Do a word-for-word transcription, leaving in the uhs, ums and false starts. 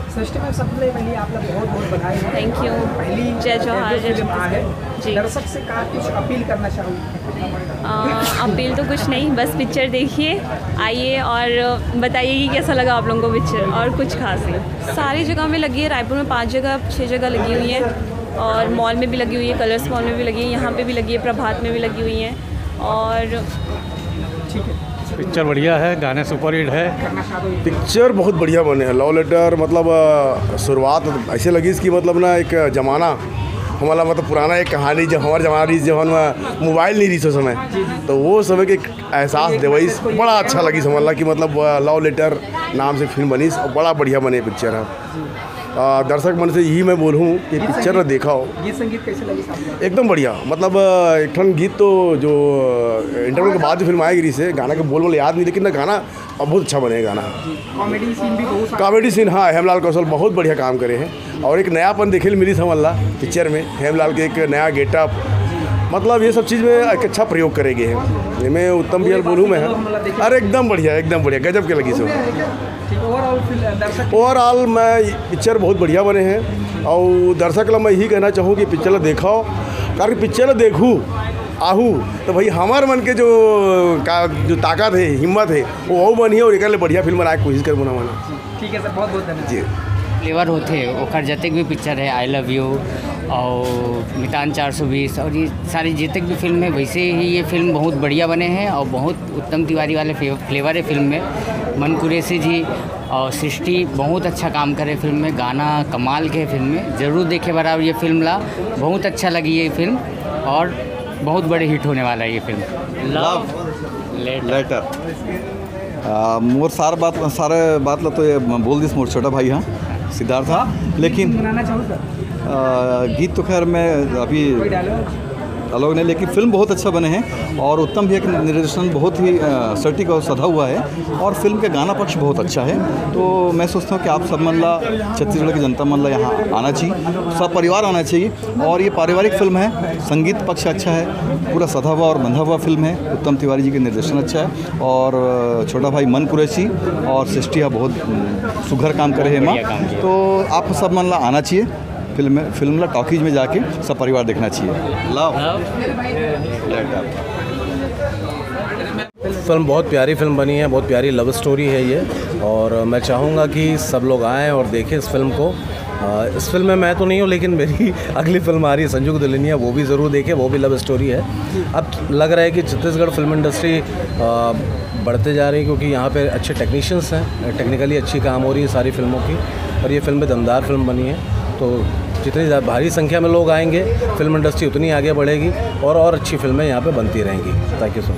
सृष्टि ma'am, सबले पहले आपला बहुत बहुत बधाई। Thank you। पहली जय जोहार, debut जय film आ है। जी। दर्शक से का कुछ अपील करना चाहोगे? अपील तो कुछ नहीं, बस पिक्चर देखिए, आइए और बताइए कि कैसा लगा आप लोगों को पिक्चर, और कुछ खास नहीं। सारी जगह में लगी है, रायपुर में पांच जगह, छः जगह लगी हुई है, और मॉल में भी लगी हुई है, कलर्स मॉल में भी लगी है, यहाँ पे भी लगी है, प्रभात में भी लगी हुई है। और ठीक है। पिक्चर बढ़िया है, गाने सुपरहिट है। पिक्चर बहुत बढ़िया बने हैं। लव लेटर, मतलब अ, शुरुआत ऐसे लगी इसकी, मतलब ना, एक जमाना हमारा, मतलब पुराना एक कहानी, जब हमारे जमाना रही, जब हम मोबाइल नहीं रही उस समय, तो वो समय के एक एहसास देवइस, बड़ा अच्छा लगी। समझ ला कि मतलब लव लेटर नाम से फिल्म बनी और बड़ा बढ़िया बने पिक्चर है। अ, दर्शक मन से यही मैं बोलूँ कि पिक्चर देखा हो। गीत संगीत कैसे लगी साहब? एकदम बढ़िया। मतलब अ, एक ठन गीत तो जो इंटरवल के बाद जो फिल्म आएगी रही से, गाना के बोल बोल याद नहीं, लेकिन ना, गाना अब बहुत अच्छा बने गाना। कॉमेडी सीन भी बहुत सारे। कॉमेडी सीन, हाँ, हेमलाल कौशल बहुत बढ़िया काम करे हैं और एक नयापन देखे मिली समझ ला पिक्चर में। हेमलाल के एक नया गेटअप, मतलब ये सब चीज़ में एक अच्छा प्रयोग करे गए हैं। मैं उत्तम भैया बोलूँ मैं, अरे एकदम बढ़िया, एकदम बढ़िया, गजब के लगी सब। ओवरऑल फिल्म दर्शक ओवरऑल मैं पिक्चर बहुत बढ़िया बने हैं और दर्शक ला मैं यही कहना चाहूँ कि पिक्चर ला देखो, कारण पिक्चर ला देखू आहू तो भाई हमार मन के जो का जो ताकत है, हिम्मत है, वो और बनी और एक बढ़िया फिल्म बनाए के कोशिश कर बना। ठीक है सर, बहुत बहुत धन्यवाद। जी। फ्लेवर होते हैं, ओकर जतेक भी पिक्चर है, आई लव यू और मितान चार सौ बीस और ये सारी जतेक भी फिल्म है, वैसे ही ये फिल्म बहुत बढ़िया बने हैं और बहुत उत्तम तिवारी वाले फ्ले-, फ्लेवर है फिल्म में। मन कुरैशी जी और सृष्टि बहुत अच्छा काम करे फिल्म में, गाना कमाल के है फिल्म में, जरूर देखे बराबर ये फिल्म ला, बहुत अच्छा लगी ये फिल्म और बहुत बड़े हिट होने वाला है ये फिल्म। लव लेटर। आ, मोर सारा बात, सारे बात ला तो ये बोल दिस मोर छोटा भाई हाँ सिद्धार्थ हाँ, लेकिन सुनाना चाहूँ सर? आ, गीत तो खैर मैं अभी अलग नहीं, लेकिन फिल्म बहुत अच्छा बने हैं और उत्तम भैया के निर्देशन बहुत ही आ, सटीक और सधा हुआ है और फिल्म का गाना पक्ष बहुत अच्छा है। तो मैं सोचता हूँ कि आप सब मन ला, छत्तीसगढ़ की जनता मन ला यहाँ आना चाहिए, सब परिवार आना चाहिए। और ये पारिवारिक फिल्म है, संगीत पक्ष अच्छा है, पूरा सधा हुआ और बंधा हुआ फिल्म है। उत्तम तिवारी जी के निर्देशन अच्छा है और छोटा भाई मन कुरैशी और सृष्टि हा बहुत सुघर काम करे है माँ। तो आप सब मन ला आना चाहिए फिल्म में, फिल्म ला टॉकीज में जाके सब परिवार देखना चाहिए। लव लेटर। फिल्म बहुत प्यारी फिल्म बनी है, बहुत प्यारी लव स्टोरी है ये, और मैं चाहूँगा कि सब लोग आएँ और देखें इस फिल्म को। अ, इस फिल्म में मैं तो नहीं हूँ, लेकिन मेरी अगली फिल्म आ रही है संजू की दुल्हनिया, वो भी ज़रूर देखें, वो भी लव स्टोरी है। अब लग रहा है कि छत्तीसगढ़ फिल्म इंडस्ट्री बढ़ते जा रही है, क्योंकि यहाँ पे अच्छे टेक्नीशियंस हैं, टेक्निकली अच्छी काम हो रही है सारी फिल्मों की, और ये फिल्म भी दमदार फिल्म बनी है। तो जितनी ज़्यादा भारी संख्या में लोग आएंगे, फिल्म इंडस्ट्री उतनी आगे बढ़ेगी और और अच्छी फिल्में यहाँ पे बनती रहेंगी। Thank you so much।